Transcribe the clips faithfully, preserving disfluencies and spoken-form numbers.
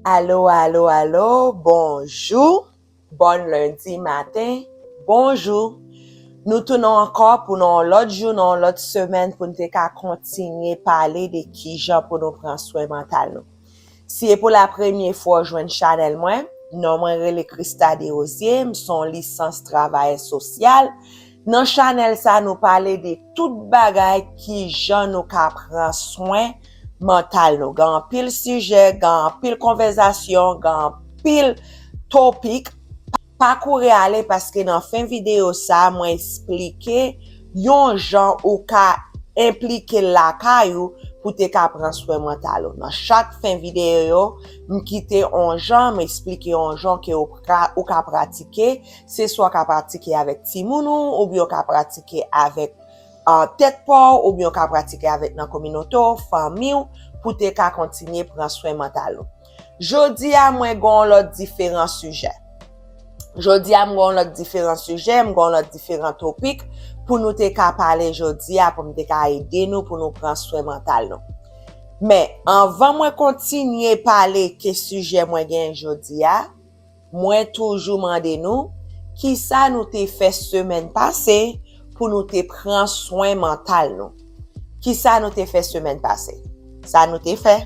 Alo, alo, alo, bonjou. Bòn lendi maten, bonjou. Nou tounen ankò pou nan yon lòt jou, nan yon lòt semèn, pou n te ka kontinye pale de kijan pou nou pran swen mantal nou. Si e pou la premye fwa w jwenn chanèl mwen, non mwen rele Christa Desrosiers, m se yon lisans travayè sosyal. Nan chanèl sa, nou pale de tout bagay kijan nou ka pran swen mantal nou. Gen anpil sijè, gen anpil konvèsasyon, gen anpil topik. Pa kouri ale paske nan fen videyo sa, mwen esplike yon jan ou ka enplike lakay ou pou te ka pran swen mantal ou. Nan chak fen videyo, m kite yon jan, m esplike yon jan ke ou, pra, ou ka pratike. Se swa w ka pratike avèk timoun ou, oubyen w ka pratike avèk uh, tèt pa w, oubyen w ka pratike avèk nan kominote w, fanmi w, pou te ka kontinye pran swen mantal ou. Jodi a, mwen gen yon lòt diferan sijè. Jodi a, m gen yon lòt diferan sijè, m gen yon lòt diferan topik pou nou te ka pale jodi a, pou m te ka ede nou pou nou pran swen mantal nou. Men, anvan mwen kontinye pale ke sijè mwen gen jodi a, mwen toujou mande nou, kisa nou te fè semèn pase pou nou te pran swen mantal nou? Kisa nou te fè semèn pase? Sa nou te fè?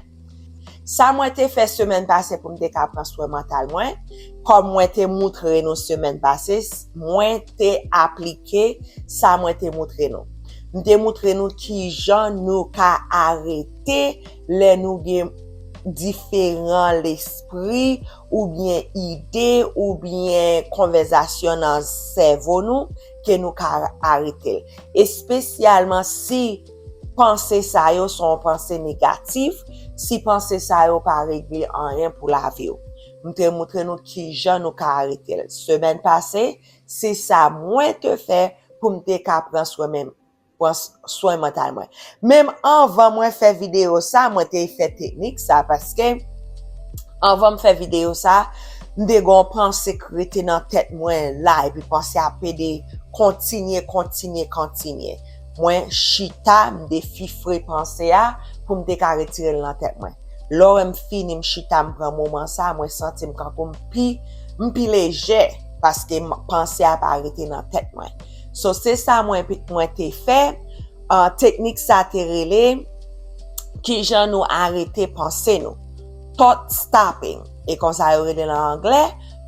Sa mwen te fè semèn pase pou m te ka pran swen mantal mwen, kòm mwen te moutre nou semèn pase, mwen te aplike sa mwen te moutre nou. M te moutre nou kijan nou ka arete lè nou gen diferan lespri oubyen ide oubyen konvèsasyon nan sèvo nou ke nou ka arete l. Espesyalman si panse sa yo se yon panse negatif, si panse sa yo pa regle anyen pou lavi w. M te moutre nou kijan nou ka arete l. Semèn pase, se sa mwen te fè pou m te ka pran swen men, pran s, swen mantal mwen. Menm anvan mwen fè videyo sa, mwen te fè teknik sa, paske anvan m fè videyo sa, m te gen yon panse k rete nan tèt mwen la, epi panse a pede kontinye, kontinye, kontinye. Mwen chita, m defifre panse a pou m te ka retire l nan tèt mwen. Lè w wè m fini, m chita, m pran moman sa, mwen santi m kankou m pi, m pi lejè, paske m, panse a pa rete nan tèt mwen. So, se sa mwen, mwen te fè. Uh, teknik sa te rele kijan nou arete panse nou. Thought stopping. E konsa yo rele l an anglè,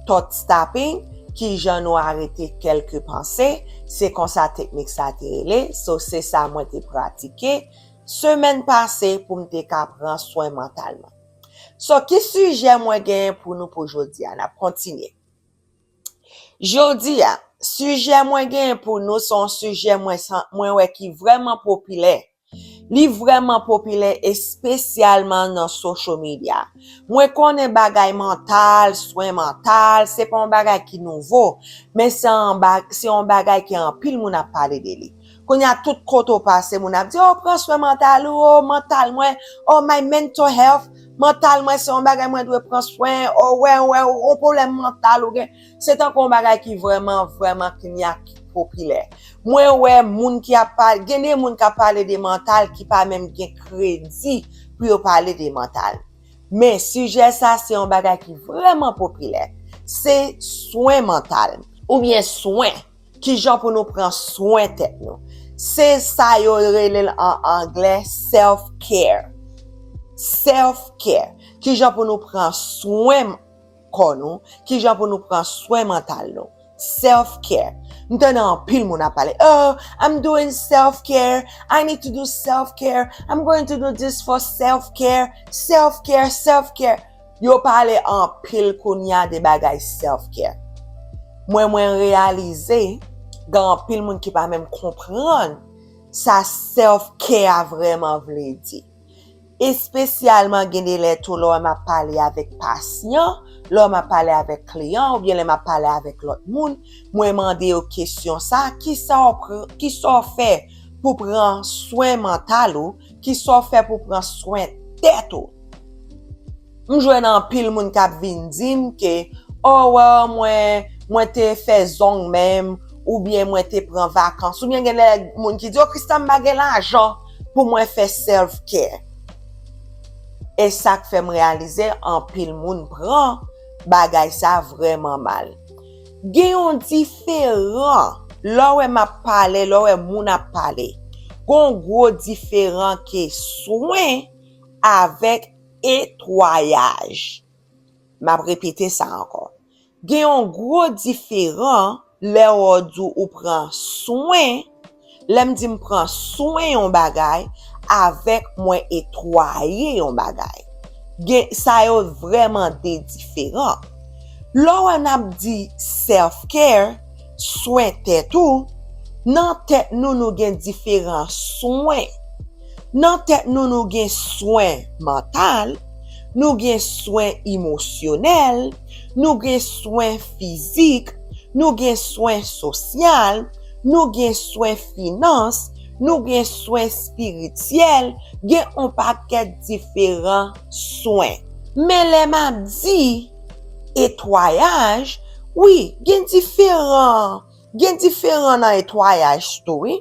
thought stopping. Kijan nou arete kèlke panse. Se konsa teknik sa te rele. So, se sa mwen te pratike semèn pase pou m te ka pran swen mantal mwen. So, ki sijè mwen genyen pou nou pou jodi a? N ap kontinye. Jodi a, sijè mwen genyen pou nou se yon sijè mwen san, mwen wè ki vrèman popilè. Li vrèman popilè, espesyalman nan social media. Mwen konnen bagay mantal, swen mantal, se pa yon bagay ki nouvo, men se yon ba, se yon bagay ke anpil moun ap pale de li. Kounye a, tout kote w pase, moun ap di, "Oh, pran swen mantal ou, oh, mantal mwen, oh, my mental health, mantal mwen se yon bagay mwen dwe pran swen, oh, wè, wè, yon pwoblèm mantal ou gen." Se tankou yon bagay ki vrèman, vrèman, kounye a, ki popilè. Mwen wè moun ki ap pale, gen de moun k ap pale de mantal ki pa menm gen kredi pou yo pale de mantal. Men, sijè sa, se yon bagay ki vrèman popilè. Se swen mantal, oubyen swen. Kijan pou nou pran swen tèt nou? Se sa yo rele l an anglè self-care. Self-care. Kijan pou nou pran swen kò nou? Kijan pou nou pran swen mantal nou? Self-care. M tande anpil moun ap pale, "Oh, I'm doing self-care. I need to do self-care. I'm going to do this for self-care. Self-care, self-care." Yo pale anpil kounye a de bagay self-care. Mwen, mwen reyalize, gen anpil moun ki pa menm konprann sa self-care a vrèman vle di. Espesyalman, gen de lè tou, lè m ap pale avèk pasyan, lè m ap pale avèk kliyan, oubyen lè m ap pale avèk lòt moun, mwen mande yo kesyon sa, kisa w pran, kisa w fè pou pran swen mantal ou, kisa w fè pou pran swen tèt ou? M jwenn anpil moun k ap vin di m ke, "Oh, well, mwen, mwen te fè zong menm, oubyen mwen te pran vakans." Oubyen gen de moun ki di, "Oh, Christa, m pa gen lajan pou mwen fè self-care." E sa k fè m reyalize anpil moun pran bagay sa vrèman mal. Gen yon diferan, lè w wè m ap pale, lè w wè moun ap pale, gen yon gwo diferan ke swen avèk etwayaj. M ap repete sa ankò. Gen yon gwo diferan lè w di ou pran swen, lè m di m pran swen yon bagay, avèk mwen etwaye yon bagay. Gen, sa yo vrèman de diferan. Lè w wè n ap di self-care, swen tèt ou, nan tèt nou, nou gen diferan swen. Nan tèt nou, nou gen swen mantal, nou gen swen emosyonèl, nou gen swen fizik, nou gen swen sosyal, nou gen swen finans, nou gen swen espirityèl, gen yon pakèt diferan swen. Men lè m ap di etwayaj, wi, gen diferan, gen diferan nan etwayaj tou, wi.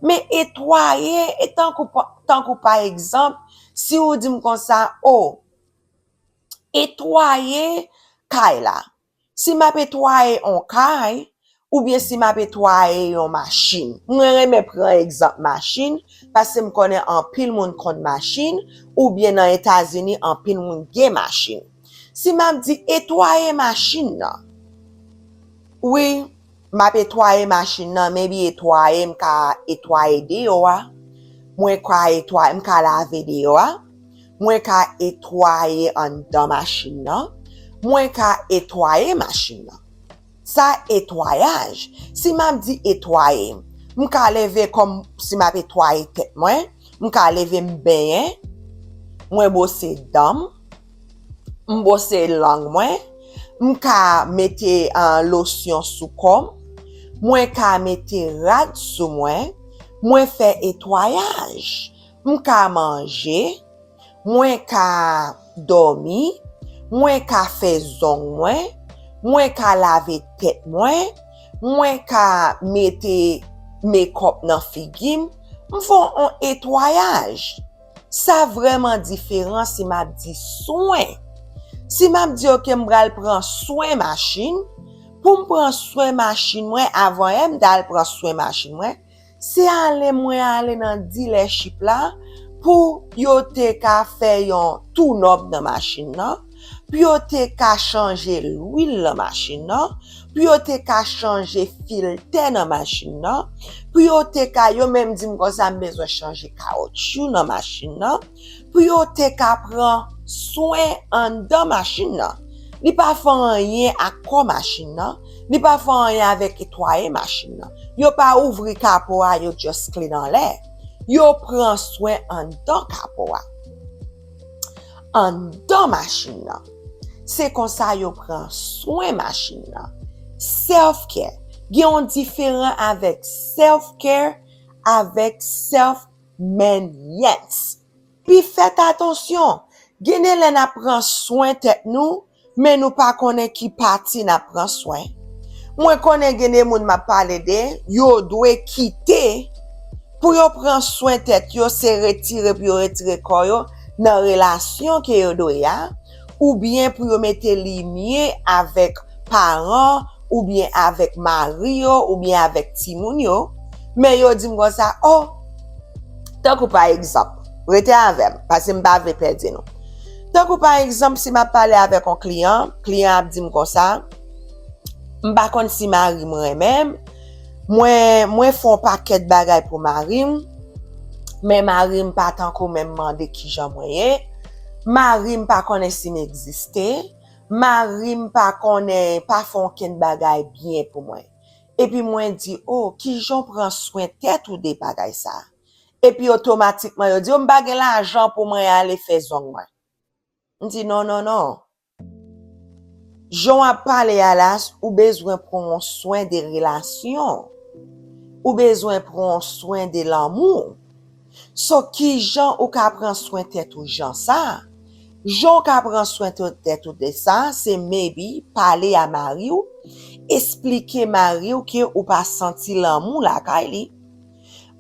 Men etwaye, e tankou pa, tankou pa egzanp, si ou di m konsa, o, etwaye kay la. Si m ap etwaye yon kay, oubyen si m ap etwaye yon machin. Mwen renmen pran egzanp machin, paske m konnen anpil moun konn machin, oubyen nan Etazini, anpil moun gen machin. Si m ap di etwaye machin nan, wi, m ap etwaye machin nan, maybe etwaye, m ka etwaye deyò a, mwen ka etwaye, m ka lave deyò a, mwen ka etwaye anndan machin nan, mwen ka etwaye machin nan. Sa etwayaj. Si m ap di etwaye, m ka leve kòm si m ap etwaye tèt mwen, m ka leve m benyen, mwen bwose dan m, m bwose lang mwen, m ka mete, ah, losyon sou kò m, mwen ka mete rad sou mwen, mwen fè etwayaj, m ka manje, mwen ka dòmi, mwen ka fè zong mwen, mwen ka lave tèt mwen, mwen ka mete mekòp nan figi m, m fè yon etwayaj. Sa vrèman diferan si m ap di swen. Si m ap di, oke, m pral pran swen machin, pou m pran swen machin mwen, avan yè m t al pran swen machin mwen, se ale mwen ale nan dealership la pou yo te ka fè yon tune-up nan machin nan, pou yo te ka chanje lwil nan machin nan, pou yo te ka chanje filtè nan machin nan, pou yo te ka, yo menm di m konsa m bezwen chanje kawotchou nan machin nan, pou yo te ka pran swen anndan machin nan. Li pa fè anyen ak kò machin nan, li pa fè anyen avèk etwaye machin nan. Yo pa ouvri kapo a, yo just clean anlè. Yo pran swen anndan kapo a. Anndan machin nan. Se konsa yo pran swen machin nan. Self-care. Gen yon diferan avèk self-care, avèk self-maintenance. Pi fèt atansyon, gen de lè n ap pran swen tèt nou, men nou pa konnen ki pati n ap pran swen. Mwen konnen gen de moun m ap pale de, yo dwe kite pou yo pran swen tèt yo, se retire pou yo retire kò yo nan relasyon ke yo dwe a, oubyen pou yo mete limyè avèk paran, oubyen avèk mari yo, oubyen avèk timoun yo, men yo di m konsa, o, tankou pa egzanp, rete avè m, paske m pa vle pèdi nou. Tankou pa egzanp, si m ap pale avèk yon kliyan, kliyan ap di m konsa, m pa konn si mari m renmen m, mwen, mwen fè yon pakèt bagay pou mari m, men mari m pa tankou menm mande kijan mwen ye, mari m pa konnen si m egziste, mari m pa konnen, pa fè okenn bagay byen pou mwen. Epi mwen di, o, kijan w pran swen tèt ou de bagay sa? Epi otomatikman yo di, o, m pa gen lajan pou mwen ale fè zong mwen. M di, non, non, non. Jan w ap pale a la, ou bezwen pran yon swen de relasyon. Ou bezwen pran yon swen de lanmou. So, kijan ou ka pran swen tèt ou jan sa? Jan w ka pran swen tèt ou de sa, se maybe pale a mari w, esplike mari w ke ou pa santi lanmou lakay li.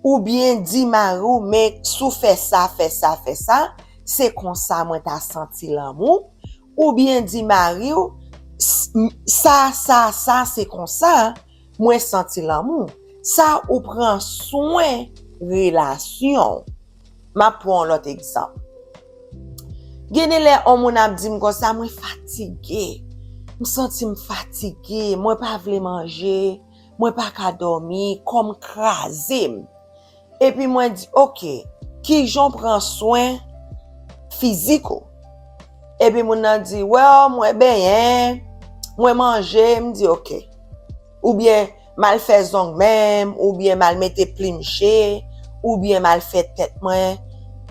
Oubyen di mari w, men si w fè sa, fè sa, fè sa, se konsa mwen ta santi lanmou, oubyen di mari w, "S- m- sa, sa, sa, se konsa mwen santi lanmou." Sa ou pran swen relasyon w. M ap pran yon lòt egzanp. Gen de lè, yon moun ap di m konsa, "Mwen fatige. M santi m fatige. Mwen pa vle manje. Mwen pa ka dòmi. Kò m kraze m." Epi mwen di, "Oke, kijan w pran swen fizik ou?" Epi moun nan di, "Well, mwen benyen, mwen manje." M di, "Oke." Oubyen, "M al fè zong men m," oubyen, "M al mete plim je," oubyen, "M al fè tèt mwen."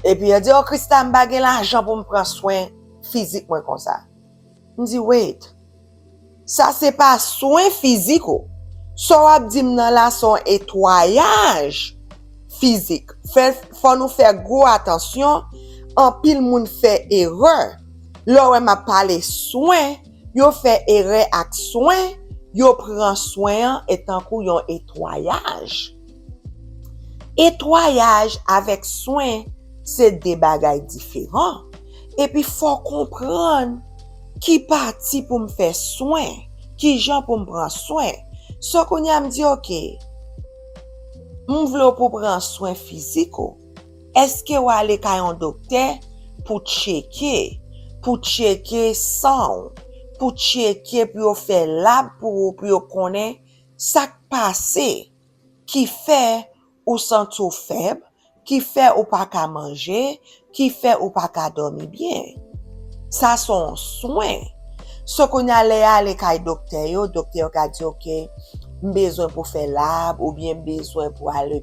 Epi yo di, "O, Christa, m pa gen lajan pou m pran swen fizik mwen konsa." M di, "Wait, sa se pa swen fizik ou. Sa w ap di m nan la se yon netwayaj fizik." Fè, fò nou fè gwo atansyon, anpil moun fè erè. Lè w wè m ap pale swen, yo fè erè ak swen, yo pran swen an e tankou yon netwayaj. Netwayaj avèk swen se de bagay diferan. Epi fò w konprann ki pati pou m fè swen, kijan pou m pran swen. So kounye a m di, "Oke, m vle w pou pran swen fizik ou." Èske w ale kay yon doktè pou tcheke, pou tcheke san w, pou tcheke, pou yo fè lab pou ou, pou yo konnen sa k pase, ki fè ou santi w fèb, ki fè ou pa ka manje, ki fè ou pa ka dòmi byen? Sa se yon swen. So kounye a lè y ale kay doktè yo, doktè yo ka di, "Oke, m bezwen pou fè lab," oubyen, "M bezwen pou al,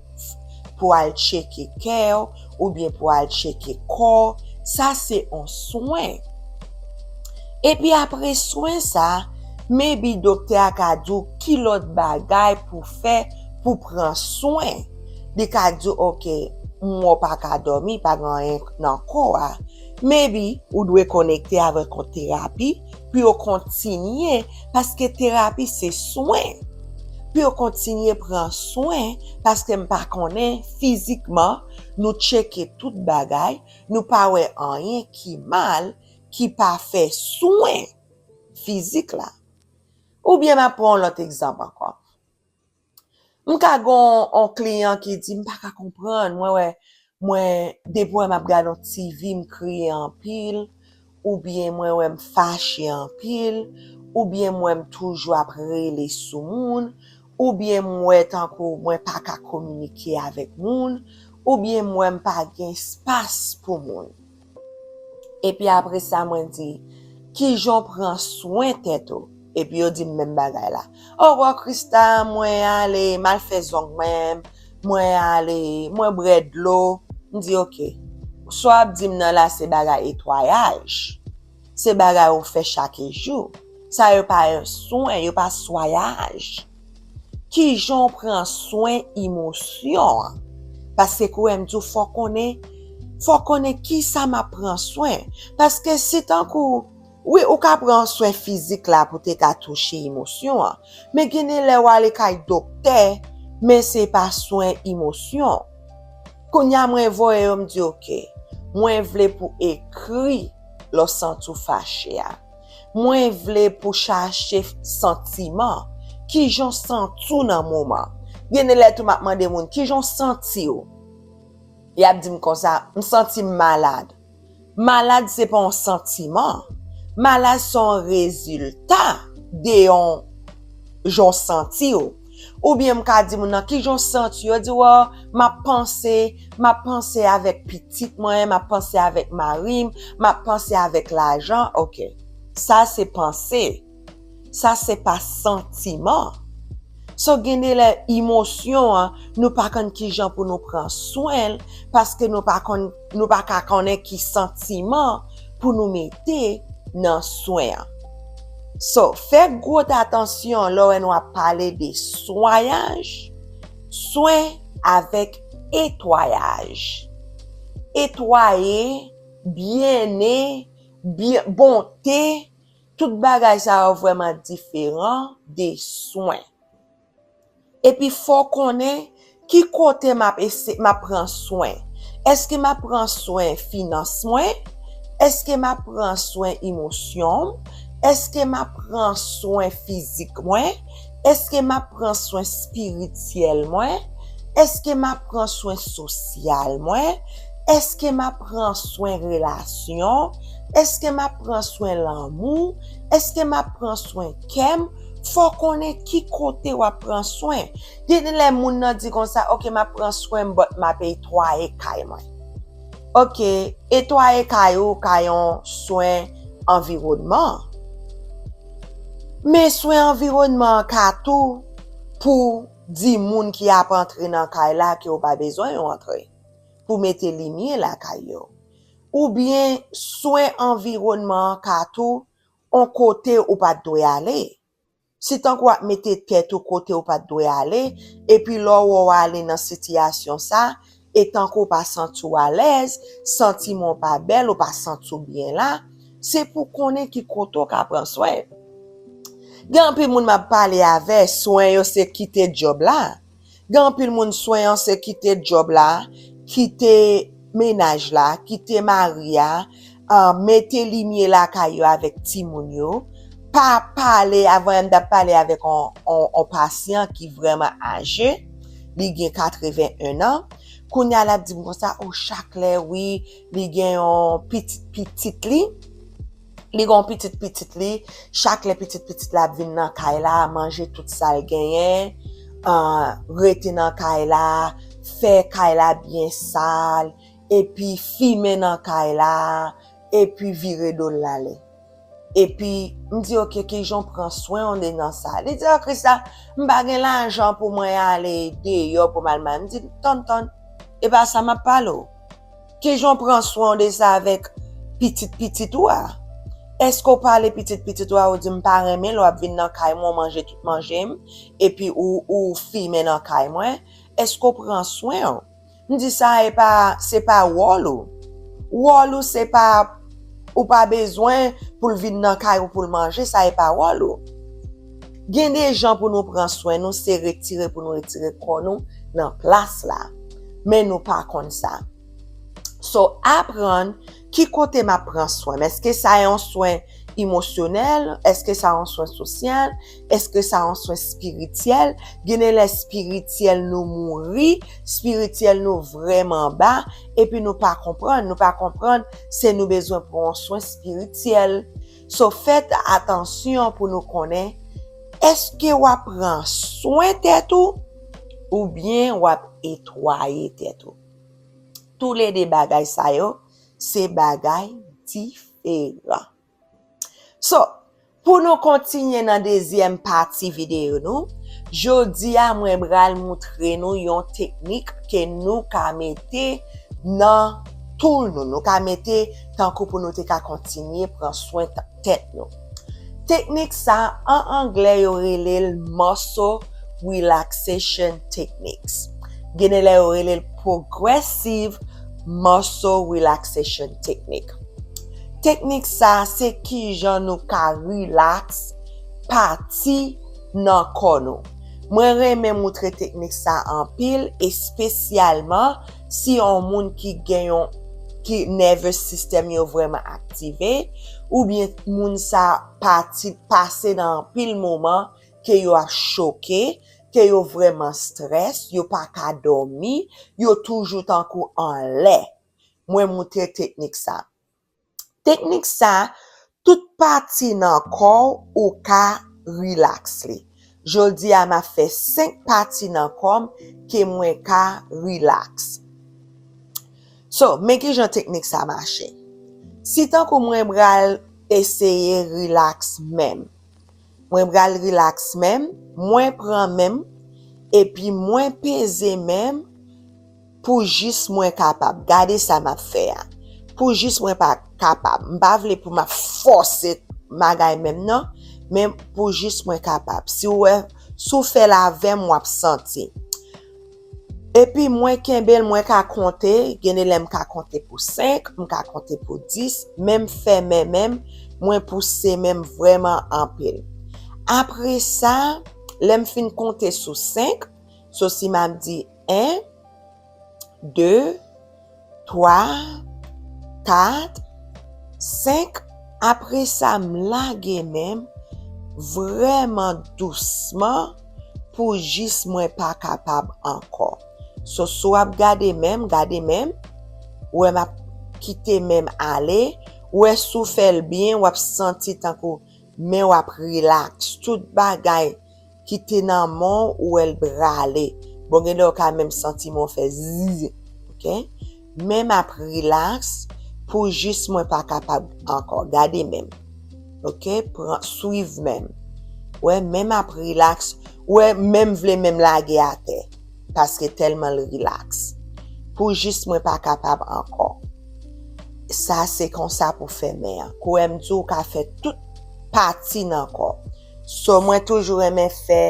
pou al tcheke kè w," oubyen, "Pou al tcheke kò w." Sa se yon swen. Epi apre swen sa, maybe doktè a ka di w ki lòt bagay pou fè pou pran swen. Li ka di w, "Oke, m wè w pa ka dòmi, pa gen anyen nan kò a." Maybe ou dwe konekte avèk yon terapi pou yo kontinye, paske terapi se swen. Pou yo kontinye pran swen, paske m pa konnen fizikman, nou tcheke tout bagay, nou pa wè anyen ki mal, ki pa fè swen fizik la. Oubyen m ap pran yon lòt egzanp ankò. M ka gen yon kliyan ki di, "M pa ka konprann, mwen wè, mwen, depi wè m ap gade yon T V, m kriye anpil, oubyen mwen wè m fache anpil, oubyen mwen m toujou ap rele sou moun, oubyen m wè tankou mwen pa ka kominike avèk moun, oubyen m wè m pa gen espas pou moun." Epi apre sa, mwen di, "Kijan w pran swen tèt ou?" Epi yo di m menm bagay la. "O, wè, Christa, mwen ale, m al fè zong mwen m, mwen ale, mwen bwè dlo." M di, "Oke, sa w ap di m nan la se bagay netwayaj. Se bagay ou fè chak jou. Sa yo pa swen, yo pa swayaj." Kijan w pran swen emosyon an? Paske kouwè m di w fò konnen, fò konnen kisa m ap pran swen. Paske si tankou, wi, ou ka pran swen fizik la pou te ka touche emosyon an, men gen de lè w ale kay doktè, men se pa swen emosyon. Kounye a mwen voye yo, m di, "Oke, mwen vle pou ekri lè w santi w fache a. Mwen vle pou chache santiman. Kijan w santi w nan moman?" Gen de lè tou m ap mande moun, "Kijan w santi w?" Y ap di m konsa, "M santi m malad." Malad se pa yon santiman. Malad se yon rezilta de yon jan w santi w. Oubyen m ka di moun nan, "Kijan w santi w?" Yo di, "Wè, m ap panse, m ap panse avèk pitit mwen, m ap panse avèk mari m, m ap panse avèk lajan." Oke. Sa se panse. Sa se pa santiman. So, gen de lè, emosyon an, nou pa konn kijan pou nou pran swen l, paske nou pa konn, nou pa ka konnen ki santiman pou nou mete nan swen an. So, fè gwo atansyon lè w wè nou ap pale de swayaj, swen avèk netwayaj. Netwaye, byenne, byen, bonte, tout bagay sa yo vrèman diferan de swen. Epi fò w konnen ki kote m ap ese-, m ap pran swen. Èske m ap pran swen finans mwen? Èske m ap pran swen emosyon m? Èske m ap pran swen fizik mwen? Èske m ap pran swen espirityèl mwen? Èske m ap pran swen sosyal mwen? Èske m ap pran swen relasyon? Èske m ap pran swen lanmou? Èske m ap pran swen kè m? Fò w konnen ki kote w ap pran swen. Gen lè moun nan di konsa, "Ok, m ap pran swen m, but m ap etwaye kay mwen." Ok, etwaye kay ou ka yon swen anviwònman. Men swen anviwònman an ka tou pou di moun ki ap antre nan kay la ke w pa bezwen yo antre, pou mete limyè lakay yo. Oubyen swen anviwònman an ka tou yon kote ou pa t dwe ale. Si tankou w ap mete tèt ou kote ou pa t dwe ale, epi lè w wè w ale nan sitiyasyon sa, e tankou w pa santi w alèz, santiman w pa bèl, ou pa santi w byen la, se pou konnen ki kote w ka pran swen. Gen anpil moun m ap pale avè, swen yo se kite djòb la. Gen anpil moun swen an se kite djòb la, kite mennaj la, kite mari a, ah, mete limyè lakay yo avèk timoun yo. Pa pale, avan yè m t ap pale avèk on, on, on pasyan ki vrèman aje, li gen katreven en an. Kounye a l ap di m konsa, o, chak lè, wi, li gen yon pitit pitit li. Li gen yon pitit pitit li, chak lè pitit pitit la ap vin nan kay la, manje tout sa l genyen, ah, rete nan kay la, fè kay la byen sal, epi fimen nan kay la, epi vire do l ale. Epi, m di, "Ok, kijan w pran swen w de nan sa?" Li di, "O Krista, m pa gen lajan pou mwen ale deyò pou m al manje." M di, "Tann, tann, e pa sa m ap pale w. Kijan w pran swen w de sa avèk pitit pitit ou a? Èske w pale pitit pitit ou a, ou di, 'M pa renmen lè w ap vin nan kay mwen, w manje tout manje m, epi ou, ou fimen nan kay mwen?' Èske w pran swen w?" M di, "Sa e pa, se pa wòl ou. Wòl ou se pa, ou pa bezwen pou l vin nan kay ou pou l manje, sa e pa wòl ou." Gen de jan pou nou pran swen nou, se retire pou nou retire kò nou nan plas la. Men nou pa konn sa. So, aprann ki kote m ap pran swen m. Èske sa yon swen emosyonèl? Èske sa yon swen sosyal? Èske sa yon swen espirityèl? Gen de lè espirityèl nou mouri, espirityèl nou vrèman ba, epi nou pa konprann, nou pa konprann, se nou bezwen pran yon swen espirityèl. So, fèt atansyon pou nou konnen, èske w ap pran swen tèt ou, oubyen w ap etwaye tèt ou? Toulede bagay sa yo, se bagay diferan. So, pou nou kontinye nan dezyèm pati videyo nou, jodi a mwen pral moutre nou yon teknik ke nou ka mete nan tool nou. Nou ka mete tankou pou nou te ka kontinye pran swen t-, tèt nou. Teknik sa, an anglè, yo rele l muscle relaxation techniques. Gen de lè yo rele l progressive muscle relaxation technique. Teknik sa, se kijan nou ka relax pati nan kò nou. Mwen renmen moutre teknik sa anpil, espesyalman si yon moun ki gen yon, ki nervous system yo vrèman aktive, oubyen moun sa pati, pase nan anpil moman ke yo ap choke, ke yo vrèman strès, yo pa ka dòmi, yo toujou tankou anlè. Mwen moutre teknik sa. Teknik sa, tout pati nan kò w ou ka relax li. Jodi a, m ap fè senk pati nan kò m ke mwen ka relax. So, men kijan teknik sa mache. Si tankou mwen pral eseye relax men m, mwen pral relax men m, mwen pran men m, epi mwen peze men m pou jis mwen kapab. Gade sa m ap fè a. Pou jis mwen pa kapab. M pa vle pou m ap fòse bagay men m non, men pou jis mwen kapab. Si w wè, si w fè l avè m, w ap santi. Epi mwen kenbe l, mwen ka konte, gen de lè m ka konte pou senk, m ka konte pou dis, men m fèmen men m, mwen pouse men m vrèman anpil. Apre sa, lè m fin konte sou senk, so si m ap di en, de, twa, kat, senk. Apre sa, m lage men m vrèman dousman pou jis mwen pa kapab ankò. So, si w ap gade men m, gade men m, ou wè m ap kite men m ale, ou wè si w fè l byen, w ap santi tankou men w ap rilaks, tout bagay ki te nan men w, ou wè l prale. Bon, gen lè w ka menm santi men w fè zzz, oke? Men m ap rilaks pou jis mwen pa kapab ankò. Gade men m. Oke? Pran, swiv men m. Wè, men m ap rilaks. Wè, men m vle men m lage atè. Paske tèlman l rilaks. Pou jis mwen pa kapab ankò. Sa se konsa pou fè men an. Kou wè m di w ka fè tout pati nan kò. So, mwen toujou renmen fè,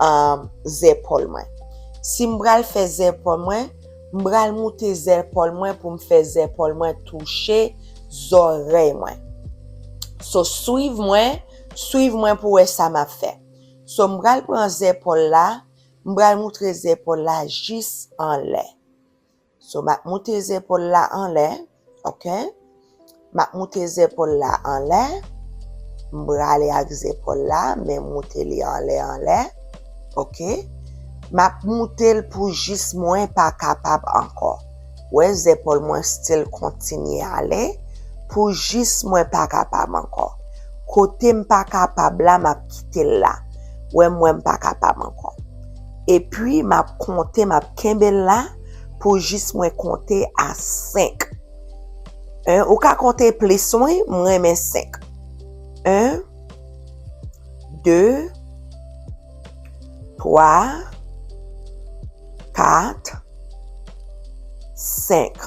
um, zèpòl mwen. Si m pral fè zèpòl mwen, m pral moute zèpòl mwen pou m fè zèpòl mwen touche zòrèy mwen. So, swiv mwen, swiv mwen pou wè sa m ap fè. So, m pral pran zèpòl la, m pral moute zèpòl la jis anlè. So, m ap moute zèpòl la anlè, oke? M ap moute zèpòl la anlè. M prale ak zèpòl la, men moute li anlè, anlè. Oke? M ap moute l pou jis mwen pa kapab ankò. Wè, zèpòl mwen still kontinye ale pou jis mwen pa kapab ankò. Kote m pa kapab la, m ap kite l la. Wè, m wè m pa kapab ankò. Epi, m ap konte, m ap kenbe l la pou jis mwen konte a senk. En, ou ka konte plis, wi, m renmen senk. En, de, twa, kat, senk.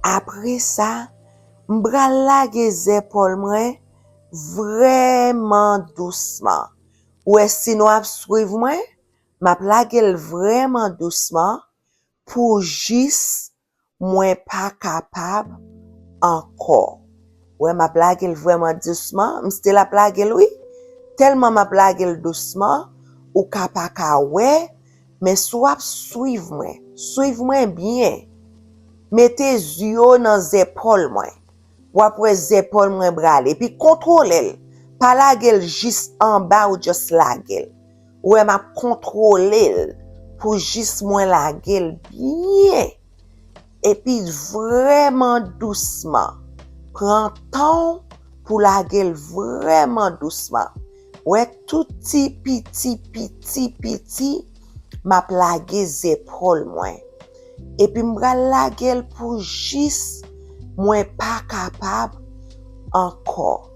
Apre sa, m pral lage zèpòl mwen vrèman dousman. Ou wè, si nou ap swiv mwen, m ap lage l vrèman dousman pou jis mwen pa kapab ankò. Wè, m ap lage l vrèman dousman. M still ap lage l, wi. Tèlman m ap lage l dousman, ou ka pa ka wè, men si w ap swiv mwen, swiv mwen byen. Mete zye w nan zèpòl mwen. W ap wè zèpòl mwen prale. Epi kontwole l. Pa lage l jis anba ou just lage l. Ou wè m ap kontwole l pou jis mwen lage l byen. Epi vrèman dousman. Pran tan w pou lage l vrèman dousman. Wè tou ti piti, piti, piti, m ap lage zèpòl mwen. Epi m pral lage l pou jis mwen pa kapab ankò.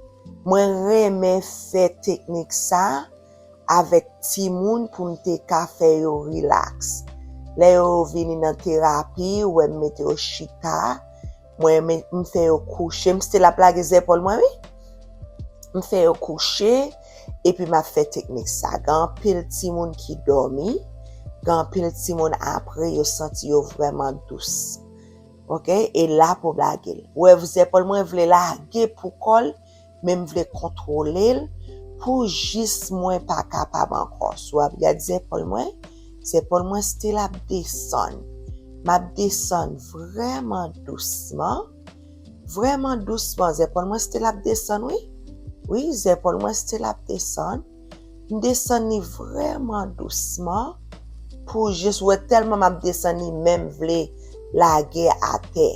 Mwen renmen fè teknik sa avèk timoun pou m te ka fè yo rilaks. Lè yo vini nan terapi, ou wè m mete yo chita, mwen, m fè yo kouche, m still ap lage zèpòl mwen, wi. M fè yo kouche, epi m ap fè teknik sa. Gen anpil timoun ki dòmi, gen anpil timoun apre yo santi yo vrèman dous. Oke? E la pou lage l. Ou wè, zèpòl mwen vle lage pou kò l, men m vle kontwole l pou jis mwen pa kapab ankò. Si w ap gade zèpòl mwen, zèpòl mwen still ap desann. M ap desann vrèman dousman. Vrèman dousman, zèpòl mwen still ap desann, wi. Wi, zèpòl mwen still ap desann. M desann li vrèman dousman pou jis, ou wè, tèlman m ap desann li, men m vle lage atè.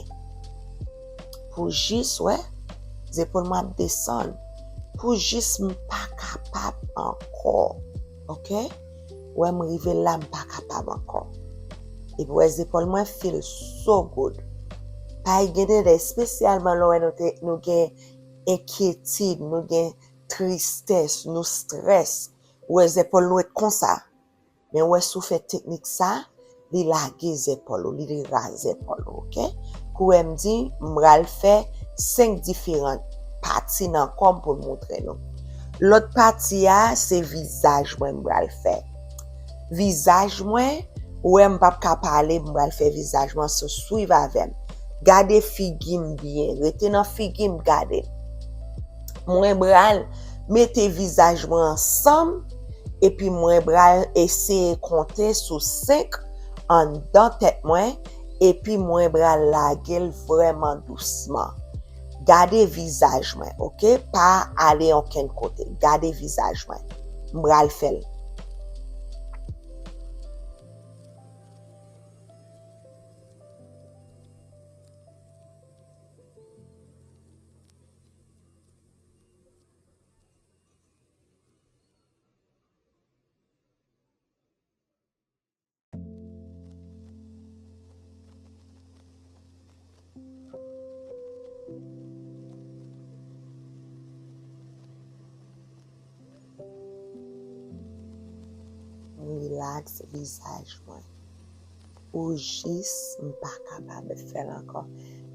Pou jis, wè, zepòl mwen ap desann. Pou jis m pa kapab ankò. Oke? Wè, m rive la, m pa kapab ankò. Epi wè, zepòl mwen feel so good. Paske gen de lè, espesyalman lè w wè nou te, nou gen enkyetid, nou gen tristès, nou strès. Ou wè zepòl nou ret konsa. Men ou wè si w fè teknik sa, li lage zepòl ou, li raz zepòl ou, oke? Kou wè m di, m pral fè senk diferan pati nan kò m pou m moutre nou. Lòt pati a, se vizaj mwen m pral fè. Vizaj mwen, ou wè m p ap ka pale, m pral fè vizaj mwen, so swiv avè m. Gade figi m byen, rete nan figi m, gade. Mwen pral mete vizaj mwen ansanm, epi mwen pral eseye konte sou senk anndan tèt mwen, epi mwen pral lage l vrèman dousman. Gade vizaj mwen, oke? Pa ale okenn kote. Gade vizaj mwen. M pral fè l. Rilaks vizaj mwen. Pou jis m pa kapab fè l ankò.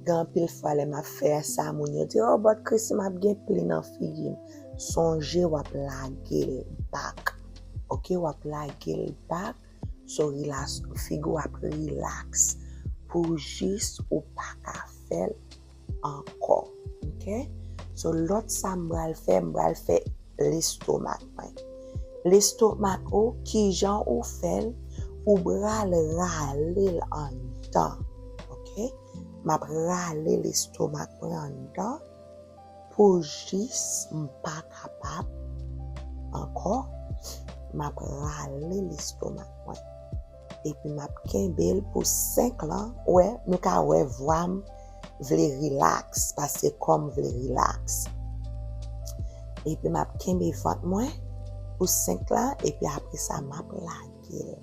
Gen anpil fwa lè m ap fè sa, moun yo di, "Oh, but Chrissy, m ap gen pli nan figi m." Sonje w ap lage l back. Oke, w ap lage l back. So, rilaks, figi w ap rilaks pou jis ou pa ka fè l ankò. Oke? So, lòt sa m pral fè, m pral fè lestomak mwen. Lestomak ou, kijan ou fè l? Ou pral rale l anndan. Oke? M ap rale lestomak mwen anndan pou jis m pa kapab ankò. M ap rale lestomak mwen. Epi m ap kenbe l pou senk lan. Ou wè, nou ka wè vwa m vle rilaks, paske kò m vle rilaks. Epi m ap kenbe vant mwen pou senk lan, epi apre sa, m ap lage l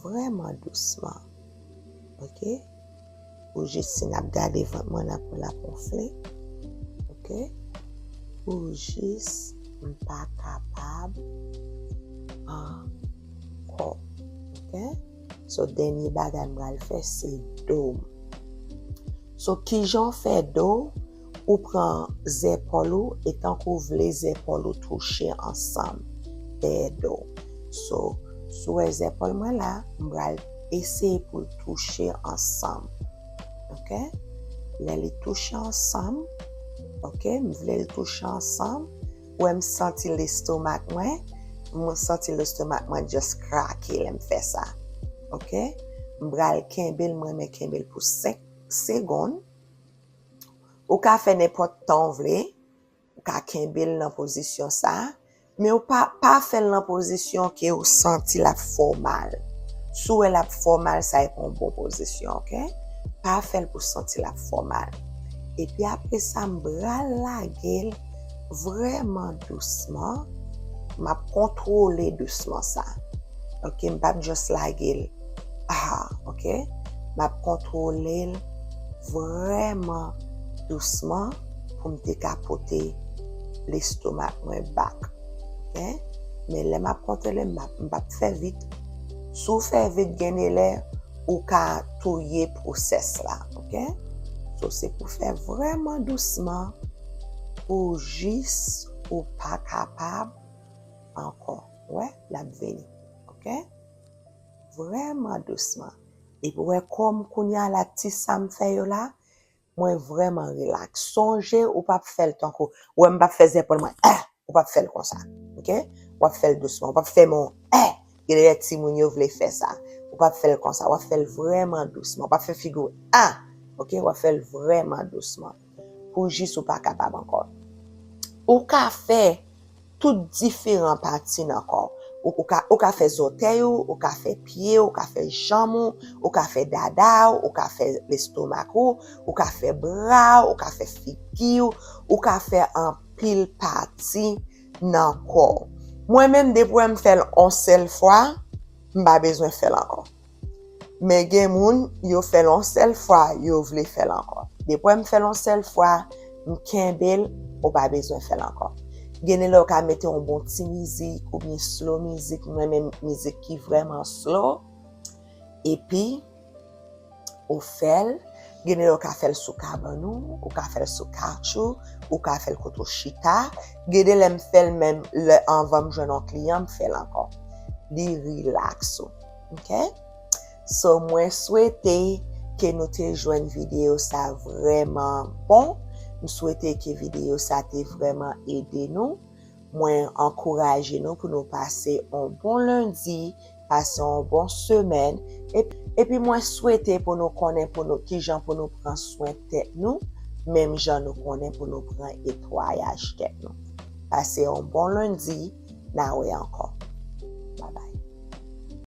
vrèman dousman. Oke? Pou jis si n ap gade vant mwen, n ap wè l ap wonfle. Oke? Pou jis m pa kapab ankò. Oke? So, dènye bagay m pral fè, se do m. So, kijan w fè do w? Ou pran zèpòl ou, e tankou w vle zèpòl ou touche ansanm dèyè do w. So, si w wè zèpòl mwen la, m pral eseye pou l touche ansanm. Oke? Lè li touche ansanm, oke, m vle l touche ansanm. Ou wè m santi lestomak mwen, m santi lestomak mwen just krake lè m fè sa. Oke? M pral kenbe l, mwen renmen kenbe l pou senk segonn. Ou ka fè nenpòt tan w vle, ou ka kenbe l nan pozisyon sa, men ou pa, pa fè l nan pozisyon ke ou santi l ap fè w mal. Si w wè l ap fè w mal, sa e pa yon bon pozisyon, oke? Pa fè l pou w santi l ap fè w mal. Epi apre sa, m pral lage l vrèman dousman. M ap kontwole dousman sa. Oke, m p ap just lage l. Ah, oke. M ap kontwole l vrèman dousman pou m te ka pote lestomak mwen back. Oke? Men lè m ap kontwole, m p ap, m p ap fè vit. Si w fè vit, gen de lè, ou ka touye pwosès la. Oke? So, se pou fè vrèman dousman pou jis ou pa kapab ankò. Wè, l ap vini. Oke? Vrèman dousman. Epi w wè kò m kounye a la, ti sa m fè yo la, mwen vrèman rilaks. Sonje, ou p ap fè l tankou, ou wè m p ap fè zèpòl mwen, ah! Ou p ap fè l konsa. Oke? W ap fè l dousman. Ou p ap fè men w, eh! Gen de lè timoun yo vle fè sa. Ou p ap fè l konsa. W ap fè l vrèman dousman. Ou p ap fè figi w, ah! Oke? W ap fè l vrèman dousman. Pou jis ou pa kapab ankò. Ou ka fè tout diferan pati nan kò w. Ou, ou ka, ou ka fè zòtèy ou, ou ka fè pye w, ou ka fè janm ou, ou ka fè dada w, ou ka fè lestomak ou, ou ka fè bra w, ou ka fè figi w, ou ka fè anpil pati nan kò w. Mwen menm, depi w wè m fè l on sèl fwa, m pa bezwen fè l ankò. Men gen moun, yo fè l on sèl fwa, yo vle fè l ankò. Depi w wè m fè l on sèl fwa, m kenbe l, ou pa bezwen fè l ankò. Gen de lè w ka mete yon bon ti mizik oubyen slow mizik, m renmen mizik ki vrèman slow. Epi, ou fè l. Gen de lè w ka fè l sou kabann ou, ou ka fè l sou kach ou, ou ka fè l kote w chita. Gen de lè m fè l menm lè anvan m jwenn yon kliyan, m fè l ankò. Li rilaks ou. Oke? So, mwen swete ke nou te jwenn videyo sa vrèman bon. M swete ke videyo sa te vrèman ede nou. Mwen ankouraje nou pou nou pase yon bon lendi Pase yon bon semèn. Epi, epi mwen swete pou nou konnen pou nou kijan pou nou pran swen tèt nou, menm jan nou konnen pou nou pran netwayaj tèt nou. Pase yon bon lendi, n a wè ankò. Babay.